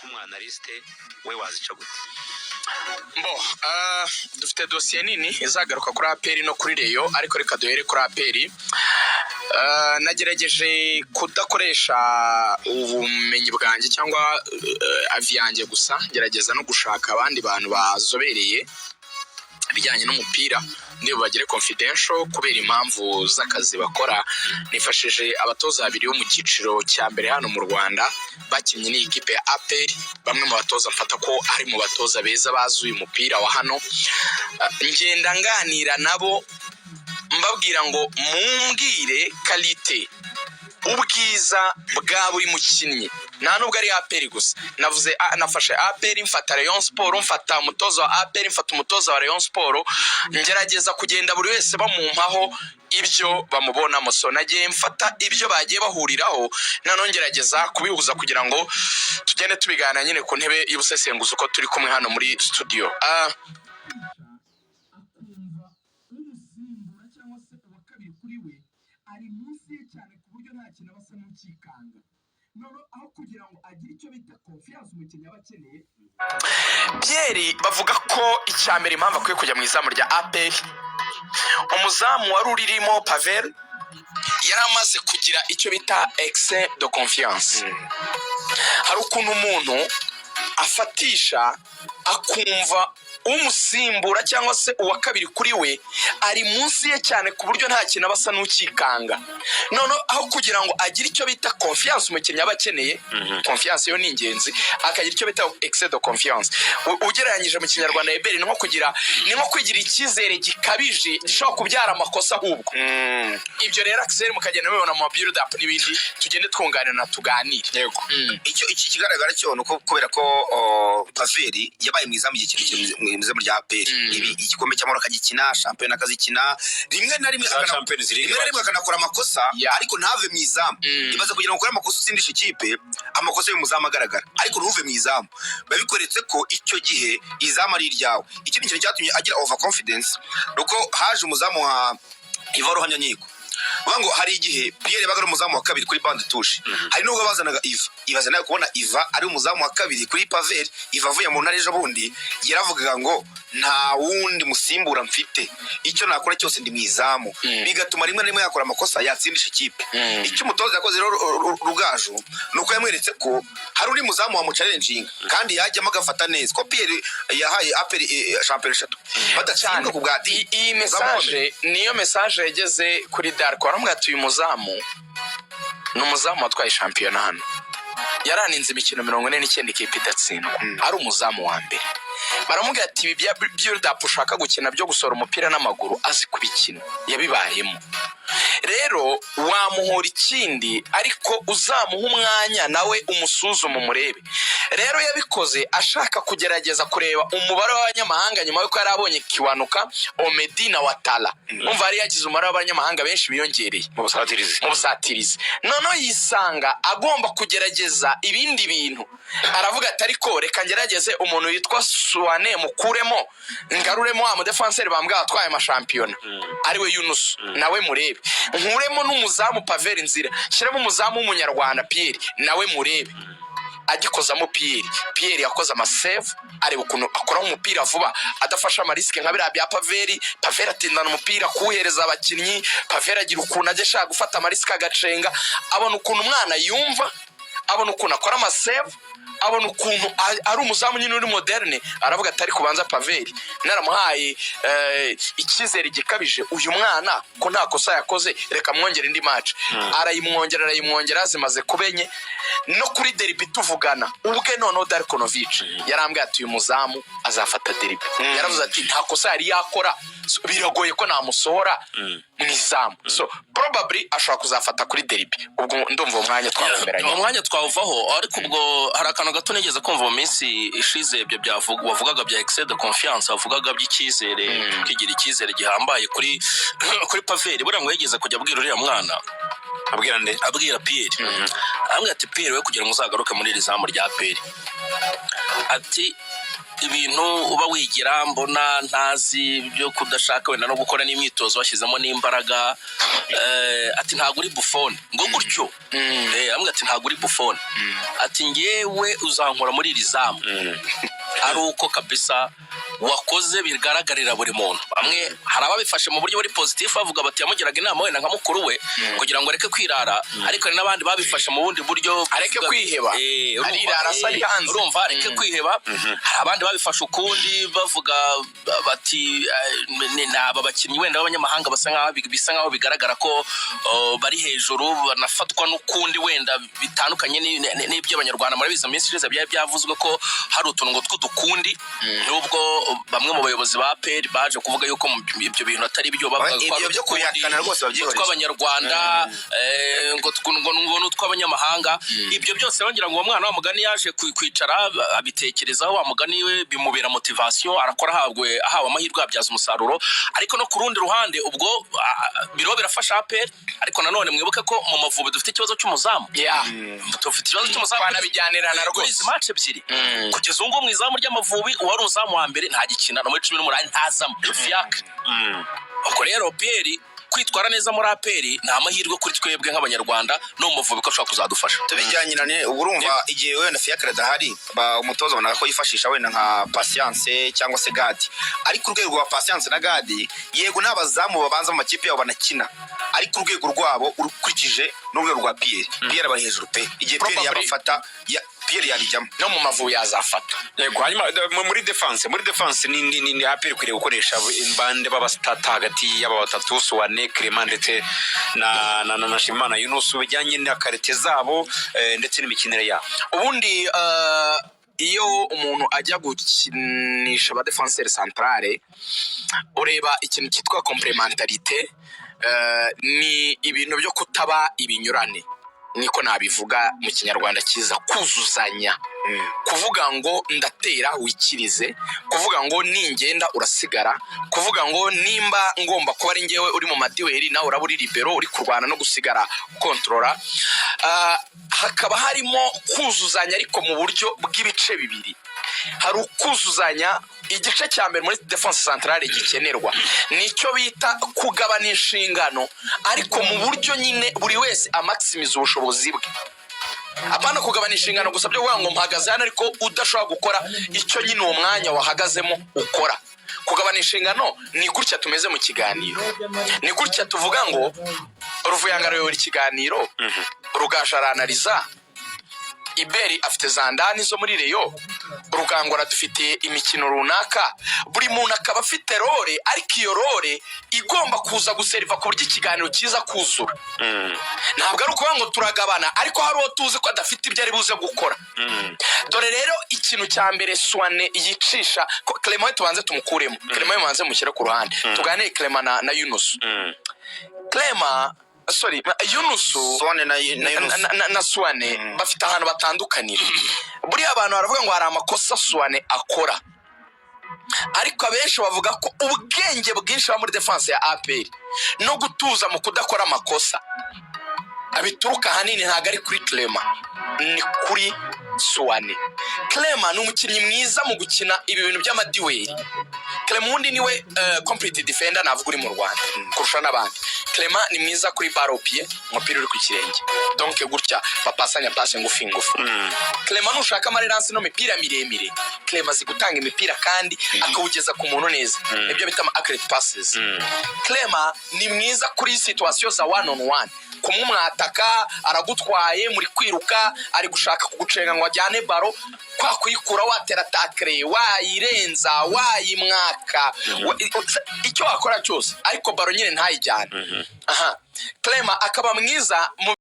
Nk'umwanalyste we wazica gute? Mbo dufite dosiye nini izagaruka kuri APR no kuri Rayon, ariko reka duhere kuri APR. Nagerageje kudakoresha ubumenyi bwanjye cyangwa avis yanjye gusa, ngerageza no gushaka abandi bantu bazobereye ibijyanye n'umupira, niba bagire confidential kubera impamvu z'akazi bakora. Nifashishije abatoza babiri bo mu cyiciro cya mbere hano mu Rwanda bakinnye n'iyi kipe ya APR, bamwe mu batoza mfata ko ari mu batoza beza bazi uyu mupira wa hano. Ngenda nganira nabo, mbabwira ngo mumbwire qualité, ubwiza bwa buri mukinnyi. Nta nubwo ari APR gusa navuze, nafashe APR, mfata Rayon Sport, mfata umutoza wa APR, mfata umutoza wa Rayon Sport, ngerageza kugenda buri wese bamumpaho ibyo bamubonamo. So nagiye mfata ibyo bagiye bahuriraho, noneho ngerageza kubihuza kugira ngo tugende tubiganira nyine ku ntebe y'ubusesenguzi uko turi kumwe hano muri studio. Akumva umusimbura cyangwa se uwa kabiri kuri we ari munsi ye cyane, ku buryo nta kintu aba asa n'ukikanga. Noneho aho kugira ngo agire icyo bita confiance umukinnyi aba akeneye. Pierre, bavuga ko icya mbere, impamvu akwiye kujya mu izamu rya APR, umuzamu wari uririmo Pavel yari amaze kugira icyo bita excès de confiance. Hari ukuntu umuntu afatisha akumva umusimbura cyangwa se uwa kabiri kuri we ari munsi ye cyane, ku buryo nta kintu aba asa n'ukikanga. Noneho aho kugira ngo agire icyo bita confiance umukinnyi aba akeneye, confiance yo ni ingenzi, akagira icyo bita excès de confiance. Ugereranyije mu Kinyarwanda, eberi, ni nko kugira, ni nko kwigira icyizere gikabije gishobora kubyara amakosa ahubwo. Ibyo rero, Axel, mukagenda mubibona mu build up n'ibindi, tugende twunganirana, tuganire. Yego. Icyo iki kigaragara cyo ni uko kubera ko Pavel yabaye mwiza mu gihe kirekire mu izamu rya APR, ibi igikombe cy'amahoro akagikina, shampiyona akazikina, rimwe na rimwe Za Champions League. Rimwe na rimwe akanakora amakosa, ariko ntave mu izamu. Ibaze kugira ngo ukore amakosa utsindishe ikipe, amakosa y'umuzamu agaragara, ariko ntuve mu izamu, biba bikweretse ko icyo gihe izamu ari iryawe. Ikindi kintu cyatumye agira over confidence ni uko haje umuzamu nka Ivan Ruhamyankiko. Vuga ngo hari igihe Pierre yabaga ari umuzamu wa kabiri kuri banc de touche, hari nubwo bazanaga Iva. Ibaze nawe kubona Iva ari umuzamu wa kabiri kuri Pavel. Iva avuye mu ntare ejo bundi yaravugaga ngo nta wundi musimbura mfite, icyo nakora cyose ndi mu izamu, bigatuma rimwe na rimwe yakora amakosa yatsindisha ikipe. Icyo umutoza yakoze rero, Rugaju, ni uko yamweretse ko hari undi muzamu wamuchallenginga kandi yajyamo agafata neza, ko Pierre yahaye APR shampiyona eshatu badatsindwa ku bwa Iyi message niyo message yageze kuri Darko, aramubwira ati: "Uyu muzamu ni umuzamu watwaye shampiyona hano, yaraninze imikino 49 ikipe idatsindwa, ari umuzamu wa mbere." Baramubwira ati: "Ibi bya build up ushaka gukina byo gusohora umupira n'amaguru, azi kubikina, yabibayemo. Rero wamuhora ikindi, ariko uzamuha umwanya nawe umusuzume, umurebe." Rero yabikoze ashaka kugerageza kureba umubare w'abanyamahanga nyuma y'uko yari abonye Kiwanuka, Omedi na Watara. Umva, yari yagize umubare w'abanyamahanga benshi biyongereye mu busatirizi. Mu busatirizi. Noneho yisanga agomba kugerageza ibindi bintu, aravuga ati: "Ariko reka ngerageze umuntu witwa Suwane, mukuremo, ngaruremo wa mudefanseri bambwiye watwaye amashampiyona, ariwe Yunusu, nawe murebe, nkuremo n'umuzamu Pavel Nzira, shyiramo umuzamu w'Umunyarwanda Pierre, nawe murebe." Agikozamo Pierre, Pierre yakoze amasave, areba ukuntu akoraho umupira vuba, adafashe amarisques nka biriya bya Pavel. Pavel atindana umupira kuwuhereza abakinnyi, Pavel agira ukuntu ajya ashaka gufata amarisques agacenga. Abona ukuntu umwana yumva, abona ukuntu akora amasave, abona ukuntu ari umuzamu nyine uri moderne. Aravuga ati: "Ari kubanza Pavel naramuhaye icyizere gikabije, uyu mwana ko nta kosa yakoze, reka mwongere indi match." Arayimwongera, arayimwongera, zimaze kuba enye. No kuri derby tuvugana ubwe, noneho Darko Novic yarambwiye ati: "Uyu muzamu azafata derby." Yaravuze ati: "Nta kosa yari yakora. So, biragoye ko namusohora mu izamu." So probably ashobora kuzafata kuri derby. Ubwo ndumva uwo mwanya twawemeranya. Uwo mwanya twawuvaho, ariko ubwo hari akantu gato nigeze kumva mu minsi ishize, ibyo wavugaga bya excès de confiance, wavugaga by'icyizere, kwigira icyizere gihambaye kuri Pavel. Buriya ngo yigeze kujya abwira uriya mwana. Abwira nde? Abwira Pierre, arambwira ati: "Pierre, we kugira ngo uzagaruke muri iri zamu rya APR," ati Ibintu uba wigira mbona ntazi byo kudashaka wenda no gukora n'imyitozo washyizemo n'imbaraga." Ati ntabwo uri Buffon ngo gutyo. Amubwira ati ntabwo uri Buffon, ati ngewe uzankora muri iri zamu ari uko kabisa wakoze bigaragarira buri muntu. Bamwe hari ababifashe mu buryo buri positif, bavuga bati yamugiraga inama wenda nka mukuru we kugira ngo areke kwirara, ariko hari n'abandi babifashe mu bundi buryo. Areke kwiheba. Urumva, Arirara asa ari hanze. Urumva, areke kwiheba. Hari abandi babifashe ukundi, bavuga bati ni aba bakinnyi wenda b'abanyamahanga basa nkaho bisa nkaho bigaragara ko bari hejuru, banafatwa n'ukundi wenda bitandukanye n'iby'abanyarwanda. Murabizi, mu minsi ishize byari byavuzwe ko hari utuntu ngo tw'udukundi, nubwo bamwe mu bayobozi ba APR baje kuvuga yuko ibyo bintu atari byo, bavuga ko Ibyo ari byo udukundi kubihakana rwose babyihoreye. tw'abanyarwanda, ngo n'utw'abanyamahanga. Ibyo byose bagira ngo uwo mwana wa mugani yaje kwicara abitekerezaho, wa mugani we bimubera motivation, arakora, ahabwe ahawe amahirwe abyaza umusaruro. Ariko no ku rundi ruhande ubwo biriho birafasha APR, ariko nanone mwibuke ko mu Mavubi dufite ikibazo cy'umuzamu. Dufite ikibazo cy'umuzamu Twanabijyanirana kuri rwose. izi match ebyiri. Kugeza ubu ngubu mu izamu ry'Amavubi uwari umuzamu wa mbere ntagikina, no muri 18 ntazamo, Fiacre. Ubwo rero Pierre kwitwara neza muri APR ni amahirwe kuri twebwe nk'abanyarwanda no mu Mavubi ko ashobora kuzadufasha. Tubijyanyirane, ubu urumva igihe wenda Fiacre adahari, umutoza abona ko yifashisha wenda nka Patience cyangwa se Gadi, ariko urwego rwa Patience na Gadi, yego ni abazamu babanza mu makipe yabo banakina, ariko urwego rwabo ukurikije n'urwego rwa Pierre, Pierre aba hejuru pe. Igihe Pierre yabafata Pierre yabijyamo. No mu Mavubi yazafata. Yego, hanyuma muri defense, ni APR ikwiriye gukoresha bande b'abasitata hagati y'aba batatu, Suwane, Clement ndetse na Nshimiyimana Yunus, bijyanye na qualité zabo ndetse n'imikinire yabo? Ubundi iyo umuntu ajya gukinisha aba défenseur central, ureba ikintu cyitwa complémentarité, ni ibintu byo kutaba ibinyurane, niko nabivuga mu Kinyarwanda cyiza, kuzuzanya, kuvuga ngo ndatera wikirize, kuvuga ngo ningenda urasigara, kuvuga ngo nimba ngomba kuba ari ngewe uri mu ma duel, nawe uraba uri libero uri kurwana no gusigara ukontorora. Hakaba harimo kuzuzanya, ariko mu buryo bw'ibice bibiri. Hari ukuzuzanya, igice cya mbere muri défense centrale gikenerwa nicyo bita kugabana inshingano, ariko mu buryo nyine buri wese amaximiza ubushobozi bwe, apana kugabana inshingano gusa byo kuvuga ngo mpagaze hano ariko udashobora gukora icyo nyine uwo mwanya wahagazemo ukora. Kugabana inshingano ni gutya tumeze mu kiganiro, ni gutya tuvuga ngo Ruvuyanga arayobora ikiganiro, Rugaju aranariza, Iberi afite za ndani zo muri Rayon, Rugangura dufite imikino runaka, buri muntu akaba afite role, ariko iyo role igomba kuza guseriva ku buryo ikiganiro kiza kuzura. Ntabwo ari ukuvuga ngo turagabana ariko hari uwo tuzi ko adafite ibyo ari buze gukora. Dore rero ikintu cya mbere Suwane yicisha ko Clement we tubanze tumukuremo, Clement we mubanze mushyire ku ruhande, tuganire Clement na Yunusu. Clement, sorry, Yunusu. Suwane na Yunus. Na Suwane bafite ahantu batandukanira. Buriya abantu baravuga ngo hari amakosa Suwane akora, ariko abenshi bavuga ko ubwenge bwinshi buba muri défense ya APR no gutuza mu kudakora amakosa bituruka ahanini ntabwo ari kuri Clement, ni kuri Suwane. Clement ni umukinnyi mwiza mu gukina ibi bintu by'ama duel. Clement ubundi niwe complete defender navuga uri mu Rwanda kurusha n'abandi. Clement ni mwiza kuri balle au pied, umupira uri ku kirenge, donc gutya bapasanya passe ngufi ngufi. Clement nushaka ama relance no mipira miremire, Clement azi gutanga imipira kandi akawugeza ku muntu neza, nibyo bita ama accurate passes. Clement ni mwiza kuri situation za one on one, kumwe umwataka aragutwaye, muri kwiruka, ari gushaka kugucenga ngo ajyane ballon, kwa kuyikura watera tacle, wayirenza, wayimwaka, icyo wakora cyose, ariko ballon nyine ntayijyane. Aha Clement akaba mwiza mu